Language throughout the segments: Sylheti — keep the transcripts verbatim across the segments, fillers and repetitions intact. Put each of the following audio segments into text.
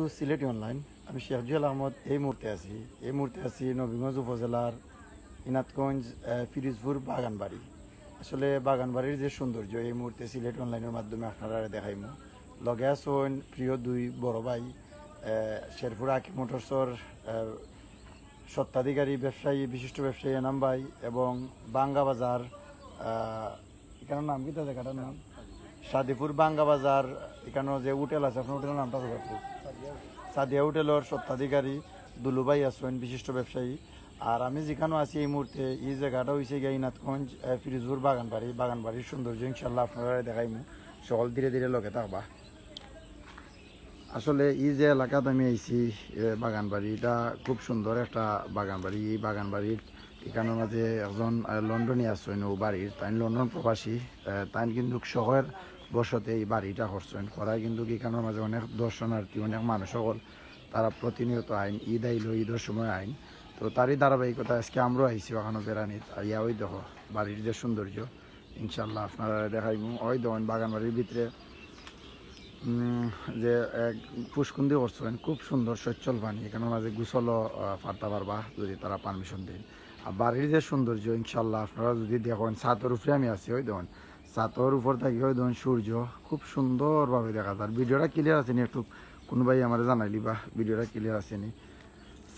To সিলেটি অনলাইন, আমি শেখ জুয়েল আহমদ। এই মুহূর্তে আছি, এই মুহূর্তে আছি নবীগঞ্জ উপজেলার ইনাতগঞ্জ, আহ, ফিরোজপুর বাগানবাড়ি। আসলে বাগানবাড়ির যে সৌন্দর্য, এই মুহূর্তে সিলেটি অনলাইনের মাধ্যমে আপনারা দেখাইমু। লগে আছইন প্রিয় দুই বড় ভাই, আহ, শেরপুর আকি মোটরসর, আহ, স্বত্বাধিকারী ব্যবসায়ী, বিশিষ্ট ব্যবসায়ী এনাম ভাই এবং বাঙ্গা বাজার, আহ, এখানর নাম কিতা জাগাটার নাম? সাদিপুর বাঙ্গা বাজার। এখানো যে হোটেল আছে, আপনার হোটেলের নামটা তো বলতে। সাদিয়া হোটেলর স্বত্বাধিকারী দুলু ভাই আছইন, বিশিষ্ট ব্যবসায়ী। আর আমি যেখানো আছি এই মুহূর্তে, এই জাগাটা হইছে গিয়া ইনাতগঞ্জ, আহ, ফিরোজপুর বাগানবাড়ি। বাগানবাড়ির সৌন্দর্য ইনশাল্লাহ আপনারা দেখাইমু, সকল ধীরে ধীরে লগে থাকবা। আসলে এই যে এলাকাত আমি আইছি, এ, বাগানবাড়ি, এটা খুব সুন্দর একটা বাগানবাড়ি। এই বাগানবাড়ির এখানর মাঝে একজন, আহ, লন্ডনী আছইন, ও বাড়ির, তাইন লন্ডন প্রবাসী। আহ, তাইন কিন্তু শখের বশতে এই বাড়িটা করছইন। করায় কিন্তু এখানর মাঝে অনেক দর্শনার্থী, অনেক মানুষ সকল, তারা প্রতিনিয়ত আইন, ঈদ আইলো, ঈদর সময় আইন। তো তারই ধারাবাহিকতা আজকে আমরাও আইছি ওখানো বেড়ানিত। আইয়া ওই দেখো বাড়ির যে সৌন্দর্য, ইনশাল্লাহ আপনারা দেখাইমু। ওই দেখইন বাগানবাড়ির ভিতরে, উম, যে এক পুষ্কুন্দি করছইন, খুব সুন্দর স্বচ্ছল পানি। এখানর মাঝে গোসলও, আহ, পারতা পারবা যদি তারা পারমিশন দেইন। আর বাড়ির যে সৌন্দর্য, ইনশাল্লাহ আপনারা যদি দেখইন, ছাদর উপরে আমি আছি, ওই দেখইন ছাদর উপর থাকি ওই দেখইন সূর্য খুব সুন্দরভাবে দেখা যায়। ভিডিওটা ক্লিয়ার আছে নি? একটু কোনো ভাই আমারে জানাইলিবা ভিডিওটা ক্লিয়ার আছে নি।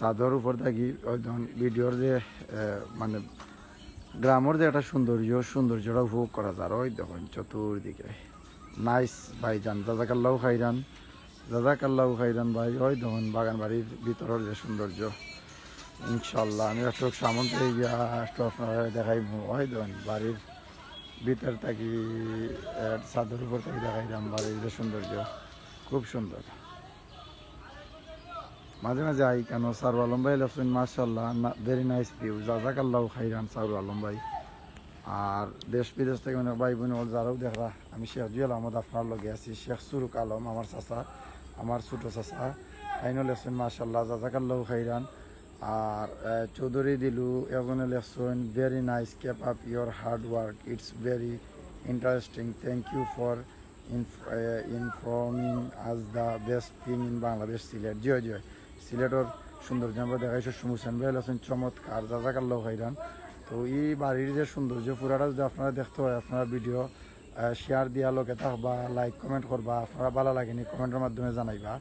ছাদর উপর থাকি ওই দেখইন ভিডিওর যে, আহ, মানে গ্রামর যে একটা সৌন্দর্য, সৌন্দর্যটা উপভোগ করা যায়। ওই দেখইন চতুর্দিকে। নাইস ভাইজান, জাজাকাল্লাহু খাইরান, জাজাকাল্লাহু খাইরান ভাই। ওই দেখইন বাগানবাড়ির ভিতরর যে সৌন্দর্য, ইনশাল্লাহ আমি একটু সামন থেকে গিয়া একটু আপনারা দেখাইমু। ওই দেখইন বাড়ির ভিতর থাকি, আহ, ছাদর উপর থাকি দেখাইলাম বাড়ির যে সৌন্দর্য, খুব সুন্দর। মাঝে মাঝে আই কেন, সারু আলম ভাই লেখছইন, মাশাআল্লাহ, না, very nice view, জাজাকাল্লাহু খাইরান সারু আলম ভাই। আর দেশ বিদেশ থাকি অনেক ভাই বোন অকল যারাও দেখরা, আমি শেখ জুয়েল আহমদ আপনার লগে আছি, শেখ সুরুক আলম আমার চাচা, আমার ছোট চাচা, তাইনও লেখছইন, মাশাআল্লাহ, জাজাকাল্লাহু খাইরান। আর, আহ, চৌধুরী দিলু একজনে লেখছইন, very nice, keep up your hard work, it's very interesting, thank you for inf-, ah, informing us the best thing in Bangladesh, Sylhet. জি অয়, জি অয়, সিলেটর সৌন্দর্য আমরা দেখাই। সুমুসেন ভাই লেখছইন, চমৎকার, জাজাকাল্লাহু খাইরান। তো এই বাড়ির যে সৌন্দর্য পুরাটা যদি আপনারা দেখতে হয়, আপনারা ভিডিও, আহ, শেয়ার দিয়া লগে থাকবা, লাইক কমেন্ট করবা, আপনারা ভালা লাগে নি কমেন্টর মাধ্যমে জানাইবা।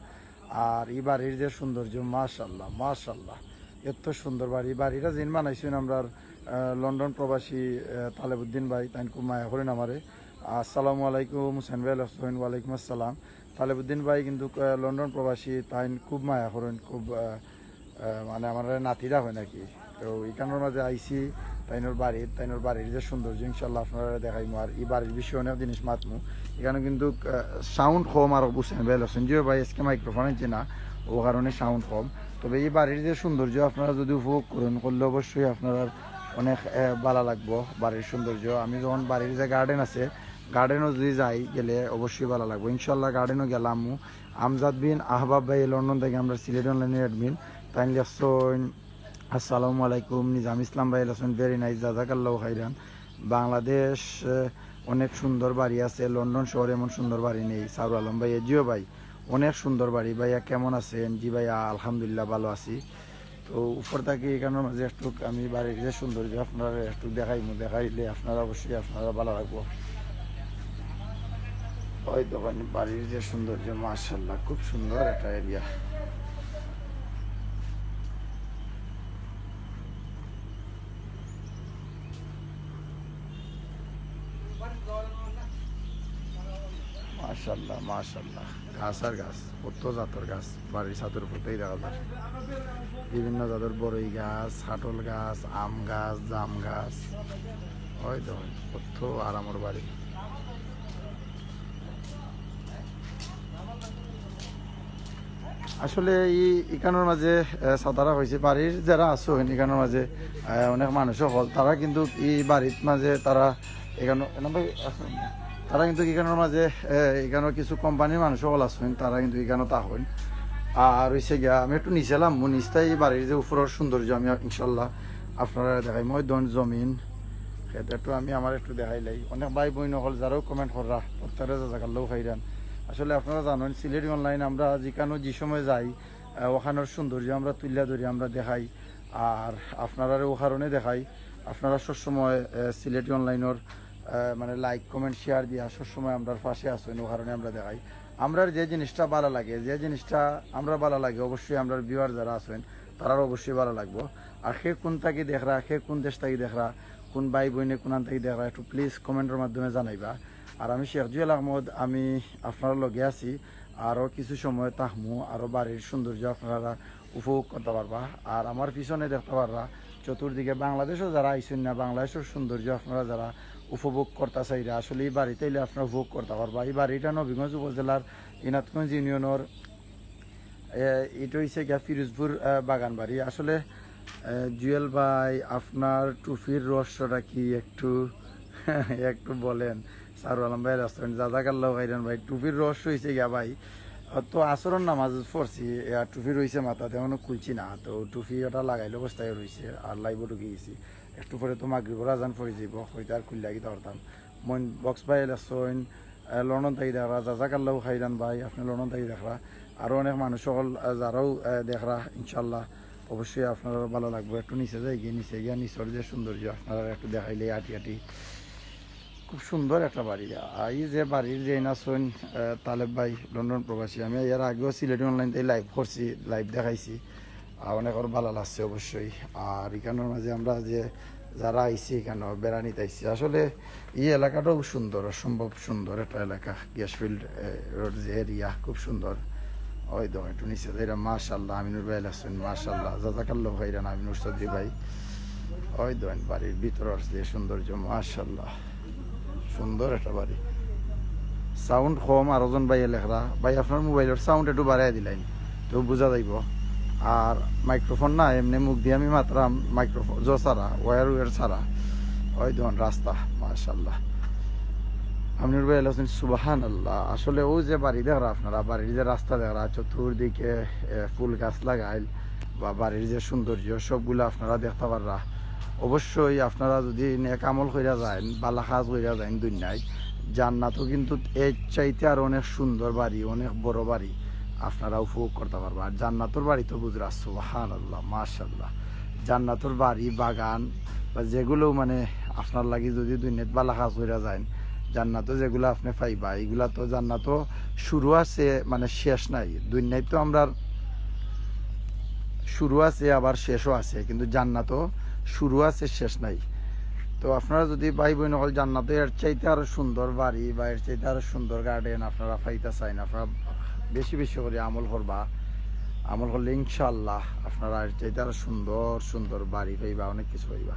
আর এই বাড়ির যে সৌন্দর্য, মাশাআল্লাহ, মাশাআল্লাহ, এত সুন্দর বাড়ি। বাড়িটা যেইন বানাইছইন আমরার, আহ, লন্ডন প্রবাসী, আহ, তালেবুদ্দিন ভাই, তাইন খুব মায়া করইন আমারে। আসসালামু আলাইকুম, হুসেন ভাই লেখছইন, ওয়ালাইকুম আসসালাম। তালেবুদ্দিন ভাই কিন্তু, আহ, লন্ডন প্রবাসী, তাইন খুব মায়া করইন, খুব, আহ, আহ, মানে আমার নাতিরা হয় নাকি। তো এখানর মাঝে আইছি, তাইনর বাড়ির, তাইনর বাড়ির যে সৌন্দর্য ইনশাল্লাহ আপনারা দেখাইমু। আর এই বাড়ির বিষয়ে অনেক জিনিস মাতমু। এখানো কিন্তু, আহ, সাউন্ড কম আর হুসেন ভাই লেখছইন, জি অয় ভাই আজকে মাইক্রোফোন আনছি না, ও কারণে সাউন্ড কম। তবে এই বাড়ির যে সৌন্দর্য আপনারা যদি উপভোগ করইন, করলে অবশ্যই আপনারার অনেক, আহ, ভালা লাগবো বাড়ির সৌন্দর্য। আমি যখন বাড়ির যে গার্ডেন আছে, গার্ডেনও যদি যাই, গেলে অবশ্যই ভালা লাগবো। ইনশাল্লাহ গার্ডেনও গেলাম। আমজাদ বিন আহবাব ভাই, লন্ডন থাকি আমরা সিলেট অনলাইনের অ্যাডমিন, তাইন লেখছইন, আসসালামু আলাইকুম, নিজাম ইসলাম ভাই লেখছইন, very nice, জাজাকাল্লাহু খাইরান। বাংলাদেশ, আহ, অনেক সুন্দর বাড়ি আছে, লন্ডন শহরে এমন সুন্দর বাড়ি নেই। সারু আলম ভাই, জি অয় ভাই, অনেক সুন্দর বাড়ি। ভাইয়া কেমন আছেন? জি ভাইয়া, আলহামদুলিল্লাহ ভালো আছি। তো উপর থাকি এখানর মাঝে একটু আমি বাড়ির যে সৌন্দর্য আপনারা একটু দেখাইমু, দেখাইলে আপনারা অবশ্যই আপনারা ভালা লাগবো। ওই দেখইন বাড়ির যে সৌন্দর্য, মাশাআল্লাহ, খুব সুন্দর একটা এরিয়া। মাশাআল্লাহ, মাশাআল্লাহ, গাছ আর গাছ, কত জাতর গাছ বাড়ির ছাদর উপর থাকি দেখা যায়। বিভিন্ন জাতর বড়ই গাছ, কাঁঠাল গাছ, আম গাছ, জাম গাছ। ওই দেখইন কত আরামর বাড়ি। আসলে এই এখানর মাঝে, আহ, সাদারা হইছে বাড়ির যারা আছইন এখানর মাঝে, আহ, অনেক মানুষ হকল, তারা কিন্তু এই বাড়ির মাঝে তারা এখানো, এখানো ভাই, তারা কিন্তু এখানর মাঝে, আহ, এখানো কিছু কোম্পানির মানুষ হকল আছইন, তারা কিন্তু এখানো থাকইন। আর হইছে গিয়া আমি একটু নিচে লামমু, নিচ থাকি এই বাড়ির যে উপরর সৌন্দর্য আমি ইনশাল্লাহ আপনারা দেখাইমু। ওই দেখইন জমিন, খেত একটু আমি আমার একটু দেখাইলাই। অনেক ভাই বইন হকল যারাও কমেন্ট কররা, প্রত্যেকরে জাজাকাল্লাহু খাইরান। আসলে আপনারা জানেন, সিলেটি অনলাইন আমরা যেখানো যে সময় যাই, আহ, ওখানোর সৌন্দর্য আমরা তুলিয়া ধরি, আমরা দেখাই। আর আপনারারে ও কারণে দেখাই, আপনারা সবসময়, আহ, সিলেটি অনলাইনর, আহ, মানে, লাইক, কমেন্ট, শেয়ার দিয়া সবসময় আমরার পাশে আছেন, ও কারণে আমরা দেখাই। আমরার যে জিনিসটা ভালা লাগে, যে জিনিসটা আমরা ভালা লাগে, অবশ্যই আমরার ভিউয়ার যারা আছেন, তারারও অবশ্যই ভালা লাগবো। আর কে কোন থাকি দেখরা, কে কোন দেশ থাকি দেখরা, কোন ভাই বইনে কোনান থাকি দেখরা, একটু প্লিজ কমেন্টর মাধ্যমে জানাইবা। আর আমি শেখ জুয়েল আহমদ, আমি আপনারার লগে আছি। আরও কিছু সময় থাকমু, আরও বাড়ির সৌন্দর্য আপনারা উপভোগ করতা পারবা। আর আমার পিছনে দেখতা পাররা, চতুর্দিকে বাংলাদেশও যারা আইছেন না, বাংলাদেশের সৌন্দর্য আপনারা যারা উপভোগ করতা চাইরা, আসলে এই বাড়িতে আইলে আপনারা উপভোগ করতা পারবা। এই বাড়িটা নবীগঞ্জ উপজেলার ইনাতগঞ্জ ইউনিয়নের, এ, এটা হইছে গিয়া ফিরোজপুর, আহ, বাগানবাড়ি। আসলে, আহ, জুয়েল ভাই, আপনার টুপির রহস্যটা কি একটু, একটু বলেন। সারু আলম ভাই রেস্টুরেন্ট, জাজাকাল্লাহ খাইরান ভাই, টুপির রহস্য হইছে গিয়া ভাই, তো আসরর নামাজ পড়ছি, এ, আর টুপি রইছে মাথাত, এখনো খুলছি না। তো টুপি ওটা লাগাইলে অবস্থায় রইছে, আর লাইভও ঢুকে গেছি। একটু পরে তো মাগরিবর আজান পড়ে যাইব, হয়তো আর খুললে আগে ধরতাম। মইন বক্স ভাই লেসইন, আহ, লন্ডন থাকি দেখরা, জাজাকাল্লাহ খাইরান ভাই, আপনি লন্ডন থাকি দেখরা। আরও অনেক মানুষ সকল, আহ, যারাও, আহ, দেখরা, ইনশাল্লাহ অবশ্যই আপনারা ভালা লাগবো। একটু নিচে যাই গিয়ে, নিচে গিয়া নিচর যে সৌন্দর্য আপনারা একটু দেখাইলে আটি আটি। খুব সুন্দর একটা বাড়ি। আর এই যে বাড়ির যে ইনাসইন, আহ, তালেব ভাই, লন্ডন প্রবাসী, আমি এর আগেও সিলেটি অনলাইন থেকে লাইভ করছি, লাইভ দেখাইছি। আর অনেক ওর ভালা লাগছে অবশ্যই। আর এখানোর মাঝে আমরা যে যারা আইছি, এখানো বেড়ানিত আইছি, আসলে এই এলাকাটাও সুন্দর, অসম্ভব সুন্দর একটা এলাকা। গ্যাসফিল্ড, এ, রোড যে এরিয়া, খুব সুন্দর। ওই তো একটু নিচে যাইরা, মাশাল্লাহ, আমিনুর ভাই আছেন, মাশাল্লাহ, জাজাকাল্লাহ খাইরান আমিনুর চৌধুরী ভাই। ওই তো বাড়ির ভিতরের যে সৌন্দর্য, মাশাল্লাহ, সুন্দর একটা বাড়ি। সাউন্ড কম, আরো জন ভাইয়ে লেখরা, ভাই আপনার মোবাইলের সাউন্ড একটু বাড়াই দিলাইন, তো বুঝা যাইব। আর মাইক্রোফোন না, এমনি মুখ দিয়ে আমি মাতরাম, মাইক্রোফোন জো ছাড়া, ওয়ার ওয়ার ছাড়া। ওই দেখুন রাস্তা, মাশাল্লাহ। আমিনুর ভাই আছেন, সুবাহান আল্লাহ। আসলে ওই যে বাড়ি দেখরা আপনারা, বাড়ির যে রাস্তা দেখরা, চতুর্দিকে, এ, ফুল গাছ লাগাইল বা বাড়ির যে সৌন্দর্য, সবগুলা আপনারা দেখতা পাররা। অবশ্যই আপনারা যদি নেক আমল কইরা যাইন, ভালা কাজ কইরা যাইন দুনিয়ায়, জান্নাতও কিন্তু এর চাইতে আরো অনেক সুন্দর বাড়ি, অনেক বড় বাড়ি আপনারা উপভোগ করতা পারবা। আর জান্নাতর বাড়ি তো বুঝরা, সুবাহান আল্লাহ, মাশাল্লাহ। জান্নাতর বাড়ি, বাগান বা যেগুলো মানে আপনার লাগি যদি দুনিয়াত ভালা কাজ কইরা যাইন, জান্নাতো যেগুলো আপনি পাইবা, এগুলা তো জান্নাতো শুরু আছে, মানে শেষ নাই। দুনিয়াত তো আমরার শুরু আছে, আবার শেষও আছে, কিন্তু জান্নাতো শুরু আছে, শেষ নাই। তো আপনারা যদি ভাই বইন অকল জান্নাতো এর চাইতে আরো সুন্দর বাড়ি বা এর চাইতে আরো সুন্দর গার্ডেন আপনারা পাইতা চাইন, আপনারা বেশি বেশি করি আমল করবা। আমল করলে ইনশাআল্লাহ আপনারা এর চাইতে আরো সুন্দর সুন্দর বাড়ি পাইবা, অনেক কিছু পাইবা।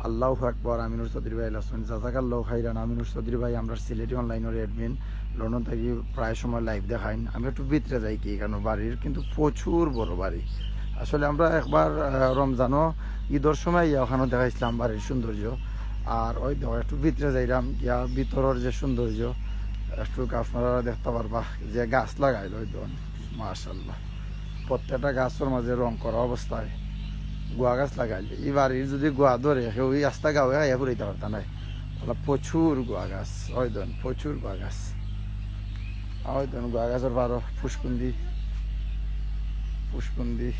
আল্লাহু আকবার। আমিনুর চৌধুরী ভাই আছেন, জাজাকাল্লাহ খাইরান। আমিনুর চৌধুরী ভাই, আমরা সিলেটি অনলাইনের অ্যাডমিন, লন্ডন থাকি প্রায় সময় লাইভ দেখাইন। আমি একটু ভিতরে যাই কি, কারণ বাড়ির কিন্তু প্রচুর বড় বাড়ি। আসলে আমরা একবার, আহ, রমজানও, ঈদর সময় ইয়া ওখানে দেখাইছিলাম বাড়ির সৌন্দর্য। আর ওই দেখো, একটু ভিতরে যাইলাম, ইয়া ভিতরের যে সৌন্দর্য একটু আপনারা দেখতা পারবা, যে গাছ লাগাইল ওই দেখুন, মাশাল্লাহ, প্রত্যেকটা গাছের মাঝে রং করা অবস্থায় গুয়া গাছ লাগাইল। এই বাড়ির যদি গুয়া ধরে, কেউ এই আস্তা গাঁওয়ে খাইয়া ফুরাইতা পারতা নায়। ওলা প্রচুর গুয়া গাছ, ওই দেখুন, প্রচুর গুয়া গাছ। ওই দেখুন, গুয়া গাছের পারো পুষ্কুন্দি, পুষ্কুন্দি।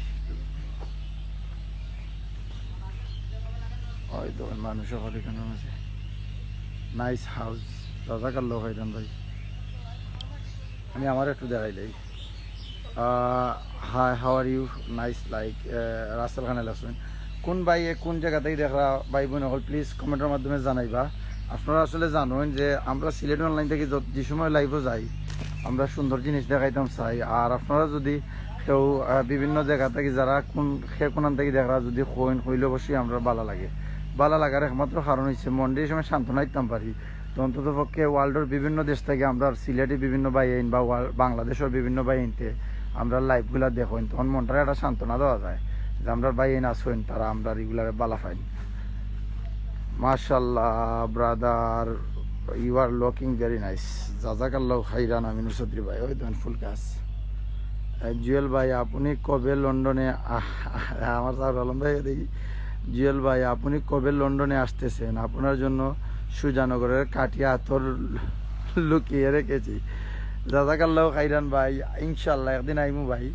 ওই দেখুন, মানুষ হল এখানে আছে। নাইস হাউস, জাজাকাল্লাহ খাইরান ভাই। আমি আমার একটু দেখাইলাই। আহ, hi, how are you? Nice, like, আহ, রাসেল খান আছেন। কোন ভাই, কোন জায়গা থেকে দেখরা ভাই বইন অকল, প্লিজ কমেন্টর মাধ্যমে জানাইবা। আপনারা আসলে জানেন যে আমরা সিলেট অনলাইন থেকে যত, যে সময় লাইভও যাই, আমরা সুন্দর জিনিস দেখাইতাম চাই। আর আপনারা যদি কেউ, আহ, বিভিন্ন জায়গা থেকে যারা কোন, সে কোনান থেকে দেখরা যদি কইন, কইলে অবশ্যই আমরা ভালা লাগে। ভালা লাগার একমাত্র কারণ হচ্ছে মনটা এই সময় সান্ত্বনা দিতাম পারি। তো অন্তত পক্ষে ওয়ার্ল্ডের বিভিন্ন দেশ থেকে আমরা সিলেটি বিভিন্ন ভাই আইন বা ওয়ার্ল্ড, বাংলাদেশের বিভিন্ন ভাই আইনতে আমরা লাইভগুলা দেখইন, তখন মনটারে একটা সান্ত্বনা দেওয়া যায় যে আমরা ভাই আইন আছইন, তারা আমরা রেগুলারে বালা পাইন। মাশাল্লাহ, brother, you are looking very nice. জাজাকাল্লাহ খাইরান, আমিনুর চৌধুরী ভাই। ওই দেখুন ফুল গাছ। এ, জুয়েল ভাই, আপনি কবে লন্ডনে আ-, আমার স্যার আলম ভাই দেখি, জুয়েল ভাই, আপনি কবে লন্ডনে আসতেছেন? আপনার জন্য সুজানগরের কাটিয়া আতর লুকিয়ে রেখেছি। জাজাকাল্লাহ খাইরান ভাই, ইনশাআল্লাহ একদিন আইমু ভাই।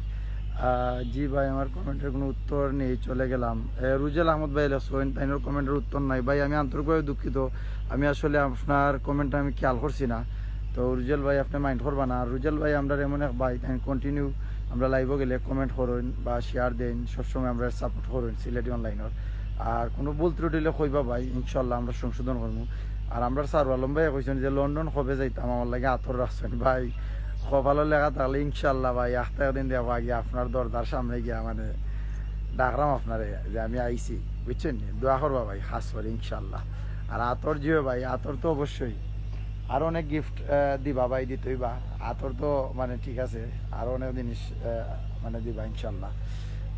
আহ, জি ভাই, আমার কমেন্টের কোনো উত্তর নেই, চলে গেলাম। এ, রুজেল আহমদ ভাই লেখছইন, তাইনর কমেন্টের উত্তর নাই ভাই। আমি আন্তরিকভাবে দুঃখিত, আমি আসলে আপনার কমেন্টটা আমি খেয়াল করছি না। তো রুজেল ভাই, আপনি মাইন্ড করবা না। আর রুজেল ভাই, আমরা এমন এক ভাই, তাই কন্টিনিউ আমরা লাইভও গেলে কমেন্ট করইন বা শেয়ার দেন, সবসময় আমরা সাপোর্ট করইন সিলেটি অনলাইনর। আর কোনো ভুল ত্রুটি হইলে কইবা ভাই, ইনশাআল্লাহ আমরা সংশোধন করবো। আর আমরা সারু আলম ভাই কইছেন যে লন্ডন কবে যাইতাম, আমার লাগি আতর রাখছইন ভাই। কপালো লেখা থাকলে ইনশাআল্লাহ ভাই, একটা দিন দেখবা গিয়া আপনার দরজার সামনে গিয়া মানে ডাকরাম আপনারে যে আমি আইছি, বুঝছেন নি? দোয়া করবা ভাই, খাস করে ইনশাআল্লাহ। আর আতর জিও ভাই, আতর তো অবশ্যই। আর অনেক গিফট দিবা ভাই, দিতইবা। আতর তো মানে ঠিক আছে, আর অনেক জিনিস আহ, মানে দিবা ইনশাআল্লাহ।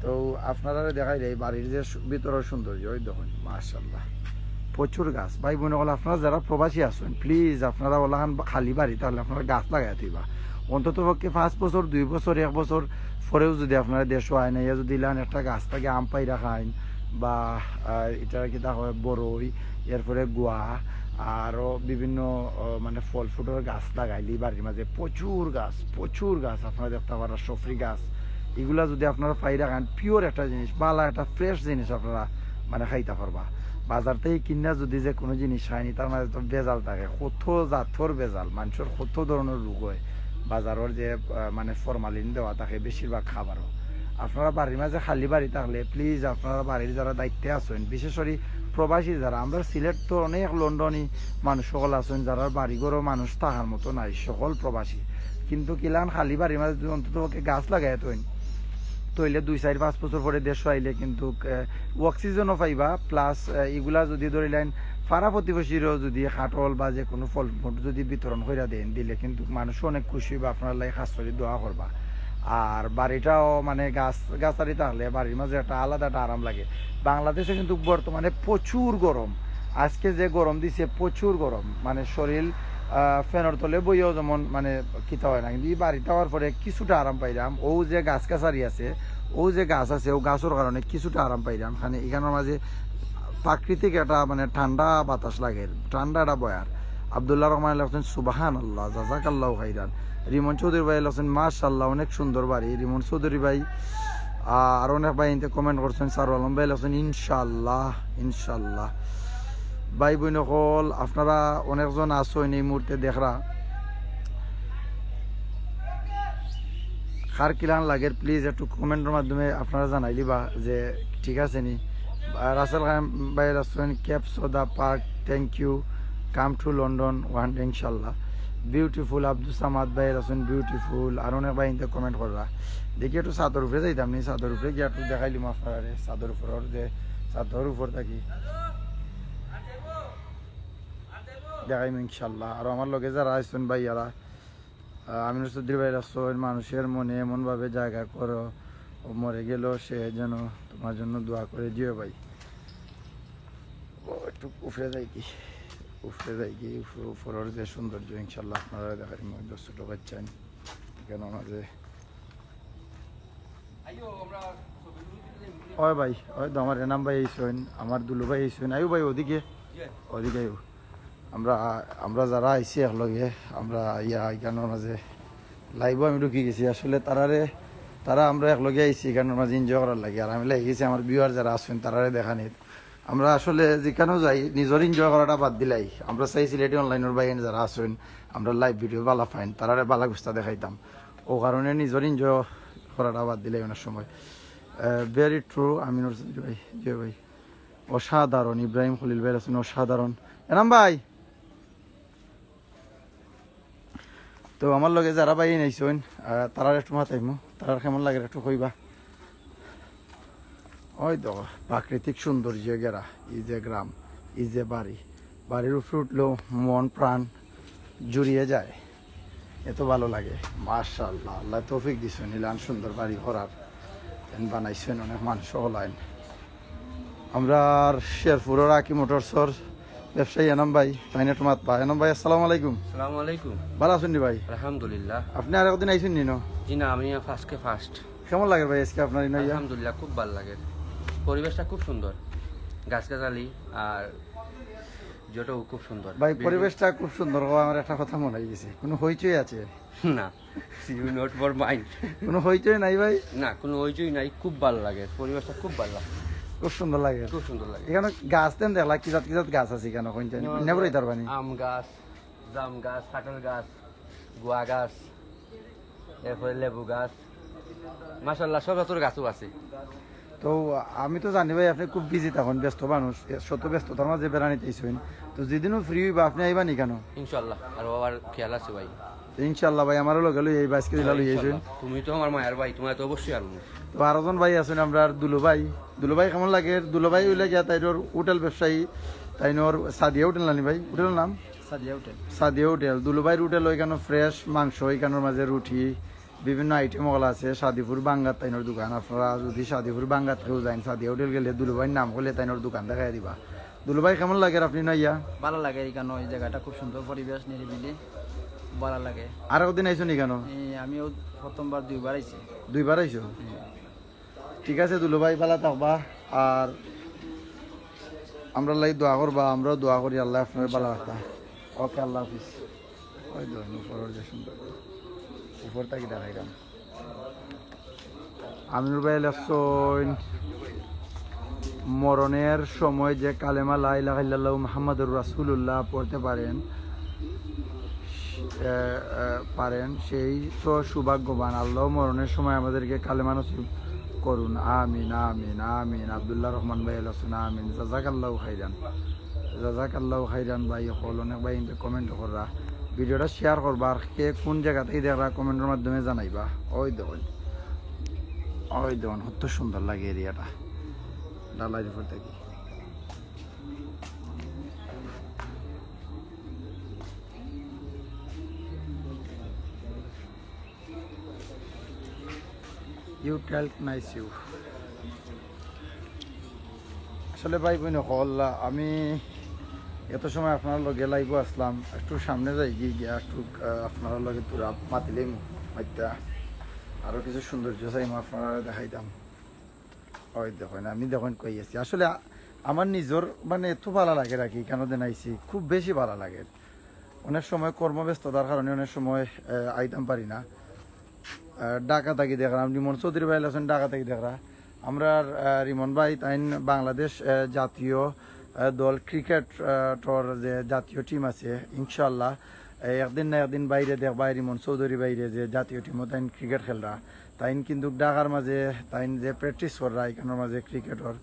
তো আপনারারে দেখাইলে এই বাড়ির যে সু- ভিতরের সৌন্দর্য, ওই দেখুন, মাশাআল্লাহ, প্রচুর গাছ। ভাই বোন অকল, আপনারা যারা প্রবাসী আছেন, প্লিজ আপনারা ওলাখান বা-, খালি বাড়ি, তাহলে আপনারা গাছ লাগাই থইবা। অন্তত পক্ষে পাঁচ বছর, দুই বছর, এক বছর পরেও যদি আপনারা দেশও আইন, ইয়া যদি ইলান একটা গাছ থেকে আম পাইরা খাইন, বা আহ, এটা কিতা হয়, বড়ই, এরপরে গুয়া, আরও বিভিন্ন আহ, মানে ফল ফ্রুটের গাছ লাগাইলি বাড়ির মাঝে, প্রচুর গাছ, প্রচুর গাছ আপনারা দেখতে পারা, সফরি গাছ, এগুলা যদি আপনারা পাইরা খান, পিওর একটা জিনিস, বালা একটা ফ্রেশ জিনিস আপনারা মানে খাইতা পারবা। বাজার থেকে কিনা যদি যে কোনো জিনিস খাইনি, তার মাঝে তো ভেজাল থাকে, কত জাতর ভেজাল, মানুষের কত ধরনের রোগ হয়। বাজারের যে আহ, মানে ফরমালিন দেওয়া থাকে বেশিরভাগ খাবারও। আপনারা বাড়ির মাঝে খালি বাড়ি থাকলে প্লিজ আপনারা বাড়ির যারা দায়িত্বে আছেন, বিশেষ করে প্রবাসী যারা, আমরা সিলেট তো অনেক লন্ডনি মানুষ সকল আছেন, যারা বাড়িঘরও মানুষ থাকার মতো নাই, সকল প্রবাসী। কিন্তু কিলান খালি বাড়ির মাঝে যদি অন্তত পক্ষে গাছ লাগাই থইন, তইলে দুই চার পাঁচ বছর পরে দেশ আইলে কিন্তু আহ, অক্সিজেনও পাইবা, প্লাস এগুলা যদি ধরিলেন পাড়া প্রতিবেশীরও যদি কাঠল বা যে কোনো ফল ফ্রুট যদি বিতরণ করিয়া দেন, দিলে কিন্তু মানুষ অনেক খুশি হইবা, আপনার লাগে খাস করে দোয়া করবা। আর বাড়িটাও মানে গাছ গাছালি থাকলে বাড়ির মাঝে একটা আলাদা একটা আরাম লাগে। বাংলাদেশে কিন্তু বর্তমানে প্রচুর গরম, আজকে যে গরম দিছে প্রচুর গরম, মানে শরীর আহ, ফ্যানের তলে বইয়াও যেমন মানে কিতা হয় না, কিন্তু এই বাড়িতে আওয়ার পরে কিছুটা আরাম পাইলাম। ও যে গাছ গাছালি আছে, ও যে গাছ আছে, ও গাছের কারণে কিছুটা আরাম পাইলাম। মানে এখানের মাঝে প্রাকৃতিক একটা মানে ঠান্ডা বাতাস লাগে, ঠান্ডা একটা বয়ার। আব্দুল্লাহ রহমান লেখছেন, "সুবহানাল্লাহ, জাযাকাল্লাহু খাইরান।" রিমন চৌধুরী ভাই লেখছেন, "মাশাআল্লাহ, অনেক সুন্দর বাড়ি।" রিমন চৌধুরী ভাই, আহ, আর অনেক ভাই ইনতে কমেন্ট করছেন, সারু আলম ভাই লেখছেন, "ইনশাআল্লাহ, ইনশাআল্লাহ।" ভাই বোন অকল, আপনারা অনেকজন আছেন এই মুহূর্তে দেখরা, কার কিলান লাগের, প্লিজ একটু কমেন্টের মাধ্যমে আপনারা জানাইলিবা যে ঠিক আছে নি। আহ, রাসেল খান ভাই আছেন, "Cape Soda Park, thank you, come to London one day ইনশাল্লাহ।" বিউটিফুল আব্দুস সামাদ ভাই আছেন, বিউটিফুল। আর অনেক ভাই ইনতে কমেন্ট কররা। দেখি একটু ছাদর উপরে যাইতাম নি, ছাদর উপরে গিয়া একটু দেখাইলিমু আপনারারে ছাদর উপর, যে ছাদর উপর থাকি দেখাইমু ইনশাল্লাহ। আর আমার লগে যারা আছেন ভাইয়ারা, আহ, আমিনুর চৌধুরী ভাই রাসুল, "মানুষের মনে এমনভাবে জায়গা করো, ও মরে গেল সে যেন তোমার জন্য দোয়া করে দিও ভাই।" ও, একটু উপরে যাই কি, উপরে যাই কি, উপরে, উপরের যে সৌন্দর্য ইনশাল্লাহ আপনারা দেখার মধ্যে ছোট বাচ্চা এখানে মাঝে। ওই ভাই, ওই তো আমার এনাম ভাই আইছইন, আমার দুলু ভাই আইছইন, আয়ু ভাই ওদিকে, ওদিকে আয়ু। আমরা, আমরা যারা আইছি একলগে, আমরা ইয়া এখানের মাঝে লাইভও আমি ঢুকি গেছি। আসলে তারারে, তারা আমরা একলগে আইছি এখানের মাঝে এনজয় করার লাগি। আর আমি লাগি গেছি আমার ভিউয়ার যারা আছেন তারারে দেখানিত। আমরা আসলে যেখানেও যাই নিজের এনজয় করাটা বাদ দিলাই। আমরা চাই সিলেটি অনলাইনের ভাই যারা আছেন, আমরা লাইভ ভিডিও বালা পাইন, তারারে বালা গুস্তা দেখাইতাম। ও কারণে নিজের এনজয় করাটা বাদ দিলাই অনেক সময়। ভেরি ট্রু, আমিনুর চৌধুরী ভাই, জি ভাই। অসাধারণ, ইব্রাহিম খলিল ভাই আছেন, অসাধারণ। এনাম ভাই, তো আমার লগে যারা ভাই আইছইন, আহ, তারার একটু মাতাইমু, তারার কেমন লাগে একটু কইবা। ওই দেখো, প্রাকৃতিক সৌন্দর্য ঘেরা, এই যে গ্রাম, এই যে বাড়ি, বাড়ির উপরে উঠলেও মন প্রাণ জুড়িয়ে যায়, এত ভালো লাগে। মাশাআল্লাহ, আল্লাহ তৌফিক দিছইন, ইলান সুন্দর বাড়ি করার, এন বানাইছইন অনেক মানুষ হলাইন। আমরা আর শেরপুরের আকি মোটরসর ব্যবসায়ী এনাম ভাই, তাইন একটু মাতবা। এনাম ভাই, আসসালামু আলাইকুম। আসসালামু আলাইকুম। ভালো আছেন নি ভাই? আলহামদুলিল্লাহ। আপনি আর একদিন আইছেন নি ন? জি না, আমি আজকে ফার্স্ট। কেমন লাগে ভাই আজকে আপনার ইনো আইয়া? আলহামদুলিল্লাহ, খুব ভালো লাগে, পরিবেশটা খুব সুন্দর, গাছগাছালি আর ভিডিওটাও খুব সুন্দর। ভাই, পরিবেশটা খুব সুন্দর। ও, আমার একটা কথা মনে হয়ে গেছে, কোনো হইচই আছে? না, you not for mind। কোনো হইচই নাই ভাই? না, কোনো হইচই নাই, খুব ভালো লাগে, পরিবেশটা খুব ভালো লাগে, খুব সুন্দর লাগে। খুব সুন্দর লাগে। এখানো গাছ তেন দেখলা, কি জাত কি জাত গাছ আছে এখানো? কোন জাত? নেবরাই তার পানি। আম গাছ, জাম গাছ, কাঁঠাল গাছ, গুয়া গাছ, এরপরে লেবু গাছ, মাশাআল্লাহ সব জাতর গাছও আছে। তো আমি তো জানি ভাই, আপনি খুব বিজি, তখন ব্যস্ত মানুষ, এ, শত ব্যস্ততার মাঝে বেড়ানিতে আইছেন। তো যেদিনও ফ্রি হইবা, আপনি আইবা নি কেন? ইনশাআল্লাহ, আর বাবার খেয়াল আছে ভাই। তো ইনশাআল্লাহ ভাই, আমারও লগে লই এই বাইসকে দিলা লই আইছেন। ইনশাআল্লাহ, তুমি তো আমার মায়ার ভাই, তোমার তো অবশ্যই আনবো। তো আরো জন ভাই আছেন, আমরা আর দুলু ভাই। দুলু ভাই কেমন লাগে? দুলু ভাই হইলে গিয়া তাইনর হোটেল ব্যবসায়ী, তাইনর সাদিয়া হোটেল নানি ভাই, হোটেলের নাম? সাদিয়া হোটেল। সাদিয়া হোটেল। দুলু ভাইর হোটেল ওইখানে ফ্রেশ মাংস, ওইখানোর মাঝে রুটি, বিভিন্ন আইটেম ওগুলো আছে। সাদিপুর বাঙ্গাত তাইনর দোকান। আপনারা যদি সাদিপুর বাঙ্গাত কেউ যাইন, সাদিয়া হোটেল গেলে দুলু ভাইর নাম করলে তাইনর দোকান দেখাই দিবা। দুলু ভাই কেমন লাগে আপনি নাইয়া? ভালো লাগে এখানে, এই জায়গাটা খুব সুন্দর পরিবেশ, নিরিবিলি, খুব ভালো লাগে। আর কদিন আইছো নি কেন? এই আমিও প্রথমবার দুইবার আইছি। দুইবার আইছো? ঠিক আছে দুলু ভাই, ভালো থাকবা, আর আমরা লাই দোয়া করবা, আমরাও দোয়া করি আল্লাহ আপনার ভালো রাখতা। ওকে, আল্লাহ হাফিজ। ওই দেখুন উপরের যে সুন্দর, উপর থাকি দেখাইলাম। আমিনুর ভাই লেখছইন, মরণের সময় যে কালেমা লা ইলাহা ইল্লাল্লাহু মুহাম্মাদুর রাসূলুল্লাহ পড়তে পারেন, এ, এ, পারেন, সেই তো সৌভাগ্যবান। আল্লাহ মরণের সময় আমাদেরকে কালেমা নসিব করুন, আমিন, আমিন, আমিন। আব্দুল্লাহ রহমান ভাই লেখছইন, আমিন। জাজাকাল্লাহু খাইরান, জাজাকাল্লাহু খাইরান ভাই। হকল অনেক ভাই ইনতে কমেন্ট কররা, ভিডিওটা শেয়ার করবা। আর কে কোন জায়গা থেকে দেখরা, কমেন্টের মাধ্যমে জানাইবা। ওই দেখুন, ওই দেখুন, কত সুন্দর লাগে এরিয়াটা, ঢালাইর উপর থাকি। You tell nice you। আসলে ভাই বোন হকল, আমি এত সময় আপনার লগে লাইভও আসলাম, একটু সামনে যাই গিয়া, গিয়া একটু, আহ, আপনার লগে তোরা মাতিলাম, মাইতা আরো কিছু সৌন্দর্য চাইমু আপনারা দেখাইতাম। ওই দেখুন, আমি দেখুন কই আছি। আসলে আ-, আমার নিজর মানে এত ভালা লাগে রাখি, কেন দেন আইছি, খুব বেশি ভালা লাগে। অনেক সময় কর্মব্যস্ততার কারণে অনেক সময়, আহ, আইতাম পারি না। আহ, ঢাকা থাকি দেখরা, রিমন চৌধুরী ভাই আছেন ঢাকা থাকি দেখরা। আমরার, আহ, রিমন ভাই তাইন বাংলাদেশ, আহ, জাতীয়, আহ, দল ক্রিকেট, আহ, টোর যে জাতীয় টিম আছে, ইনশাআল্লাহ, আহ, একদিন না একদিন বাইরে দেখবা রিমন চৌধুরী বাইরে যে জাতীয় টিমও তাইন ক্রিকেট খেলরা। তাইন কিন্তু ঢাকার মাঝে তাইন যে প্র্যাকটিস কররা, এখানোর মাঝে ক্রিকেটর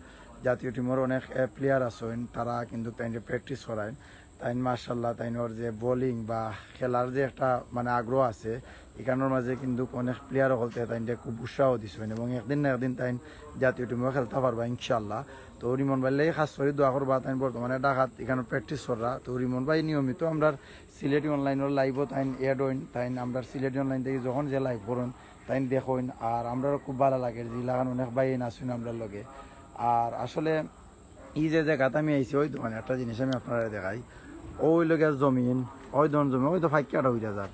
জাতীয় টিমর অনেক, আহ, প্লেয়ার আছেন, তারা কিন্তু তাইন যে প্র্যাকটিস করাইন। তাইন মাশাআল্লাহ, তাইনর যে বোলিং বা খেলার যে একটা মানে আগ্রহ আছে, এখানোর মাঝে কিন্তু অনেক প্লেয়ার হকলতে তাইনরে খুব উৎসাহ দিছইন এবং একদিন না একদিন তাইন জাতীয় টিমও খেলতা পারবা ইনশাআল্লাহ। তো রিমন ভাইর লাগি খাস করি দোয়া করবা, তাইন বর্তমানে ঢাকাত এখানো প্র্যাকটিস কররা। তো রিমন ভাই নিয়মিত আমরার সিলেটি অনলাইনর লাইভও তাইন অ্যাড হইন, তাইন আমরার সিলেটি অনলাইন থাকি যখন যে লাইভ করইন তাইন দেখইন, আর আমরারও খুব ভালা লাগে যে ইলাখান অনেক ভাই আছইন আমরার লগে। আর আসলে এই যে জাগাত আমি আইছি, ওই দেখইন একটা জিনিস আমি আপনারারে দেখাই, ওই লগে জমিন, ওই দেখইন জমিন, ওই তো ফাইক্কাটা উড়িয়া যার,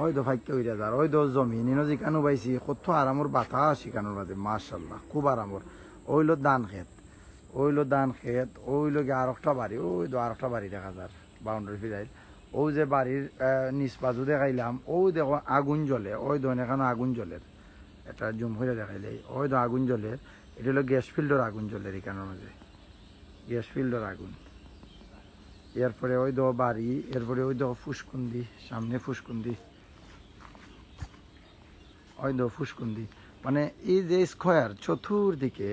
ওই তো ফাইক্কা উড়িয়া যার, ওই তো জমিন, ইনো যেখানো পাইছি কত আরামর বাতাস এখানোর মাঝে, মাশাআল্লাহ খুব আরামর। ওইলো ধান খেত, ওইলো ধান খেত, ওইলো গিয়া আরোকটা বাড়ি, ওই তো আরোকটা বাড়ি দেখা যার বাউন্ডারি ফিরাইল। ও যে বাড়ির, আহ, নিচ বাজু দেখাইলাম, ও দেখো আগুন জ্বলে, ওই দেখইন এখানো আগুন জ্বলের, এটা জুম করে দেখাইলে, ওই তো আগুন জ্বলের, এটা হলো গ্যাস ফিল্ডর আগুন জ্বলের এখানোর মাঝে, গ্যাস ফিল্ডর আগুন। এরপরে ওই দেখো বাড়ি, এরপরে ওই দেখো ফুসকুন্দি, সামনে ফুসকুন্দি, ওই দেখো ফুসকুন্দি। মানে এই যে স্কোয়ার, চতুর্দিকে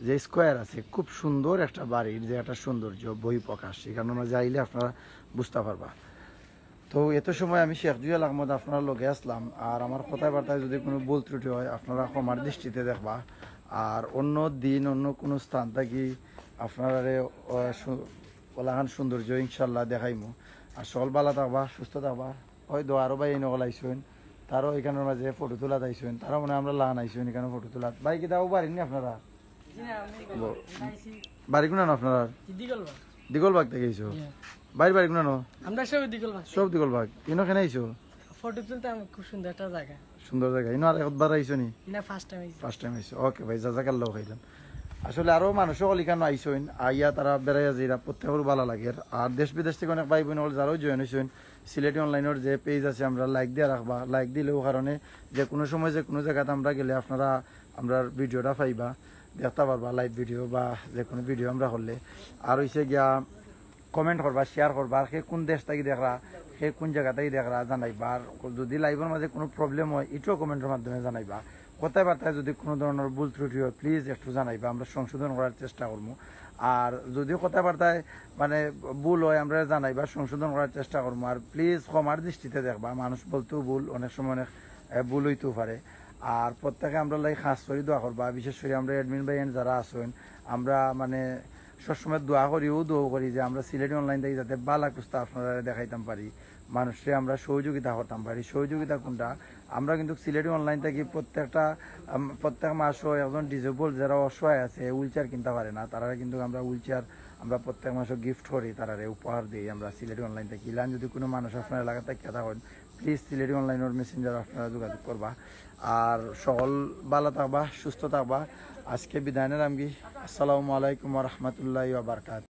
যে স্কোয়ার আছে, খুব সুন্দর একটা বাড়ির যে একটা সৌন্দর্য বহিঃপ্রকাশ, এখানোর মাঝে আইলে আপনারা বুঝতা পারবা। তো এত সময় আমি শেখ জুয়েল আহমদ আপনারার লগে আছলাম, আর আমার কথাবার্তায় যদি কোনো ভুল ত্রুটি হয় আপনারা ক্ষমার দৃষ্টিতে দেখবা। আর অন্য দিন অন্য কোনো স্থান থাকি আপনারারে, আহ, সু-, ওলাখান সৌন্দর্য ইনশাআল্লাহ দেখাইমু। আর সকল ভালা থাকবা, সুস্থ থাকবা। ওই দোয়ারও ভাই এই নকল আইসইন, তারাও এখানোর মাঝে ফটো তুলাত আইসইন, তারাও মনে হয় আমরার লাখান আইসইন এখানো ফটো তুলাত। ভাই কিতা ও বাড়ির নি আপনারা? ব-, বাড়ি কোনানো আপনারার? দিগলবাগ। দিগলবাগ থাকি আইছো? হ্যাঁ। ভাইর বাড়ি কোনানো? আমরা সব দিগলবাগ। সব দিগলবাগ। ইনো কেনে আইছো? ফটো তুলতাম, খুব সুন্দর একটা জাগা। সুন্দর জাগা। ইনো আর একবার আইছো নি? না, ফার্স্ট টাইম আইছি। ফার্স্ট টাইম আইছো। ওকে ভাই, জাজাকাল্লাহ খাইরান। আসলে আরো মানুষ অকল ইখানো আইছইন, আইয়া তারা বেড়াইয়া যাইরা, প্রত্যেকর ভালা লাগের। আর দেশ বিদেশ থাকি অনেক ভাই বইন অকল যারাও জয়েন অইছইন, সিলেটি অনলাইনর যে পেজ আছে, আমরারে লাইক দিয়া রাখবা। লাইক দিলে অউ কারণে যে কুনু সময় যে কুনু জাগাত আমরা গেলে আপনারা আমরার ভিডিওটা পাইবা, দেখতা পারবা লাইভ ভিডিও বা যে কুনু ভিডিও আমরা করলে। আর অইছে গিয়া কমেন্ট করবা, শেয়ার করবা, আর কে কুন দেশ থাকি দেখরা, কে কুন জাগা থাকি দেখরা জানাইবা। আর যদি লাইভর মাঝে কুনু প্রবলেম অয়, ইটাও কমেন্টর মাধ্যমে জানাইবা। কথাবার্তায় যদি কুনু ধরনর ভুল ত্রুটি অয়, প্লিজ একটু জানাইবা, আমরা সংশোধন করার চেষ্টা করমু। আর যদি কথাবার্তায় মানে ভুল অয়, আমরারে জানাইবা, সংশোধন করার চেষ্টা করমু। আর প্লিজ ক্ষমার দৃষ্টিতে দেখবা, মানুষ বলতেও ভুল, অনেক সময় অনেক এ, ভুল অইতেও পারে। আর প্রত্যেকে আমরার লাগি খাস করি দোয়া করবা, বিশেষ করি আমরা অ্যাডমিন ভাইয়াইন যারা আছইন, আমরা মানে সবসময় দোয়া করি, অউ দোয়া করি যে আমরা সিলেটি অনলাইন থাকি যাতে ভালা কুস্তা আপনারারে দেখাইতাম পারি, মানুষরে আমরা সহযোগিতা করতাম পারি। সহযোগিতা কুনটা? আমরা কিন্তু সিলেটি অনলাইন থাকি প্রত্যেকটা, আম, প্রত্যেক মাসও একজন ডিসেবল যারা অসহায় আছে, হুইল চেয়ার কিনতা পারে না, তারারে কিন্তু আমরা হুইল চেয়ার আমরা প্রত্যেক মাসও গিফট করি, তারারে উপহার দেই আমরা সিলেটি অনলাইন থাকি। ইলান যদি কুনু মানুষ আপনারার এলাকাত থাকি থাকইন, প্লিজ সিলেটি অনলাইনর মেসেঞ্জারো আপনারা যোগাযোগ করবা। আর সকল ভালা থাকবা, সুস্থ থাকবা। আজকে বিদায় নিলামগি। আসসালামু আলাইকুম ওয়া রাহমাতুল্লাহি ওয়া বারাকাতুহু।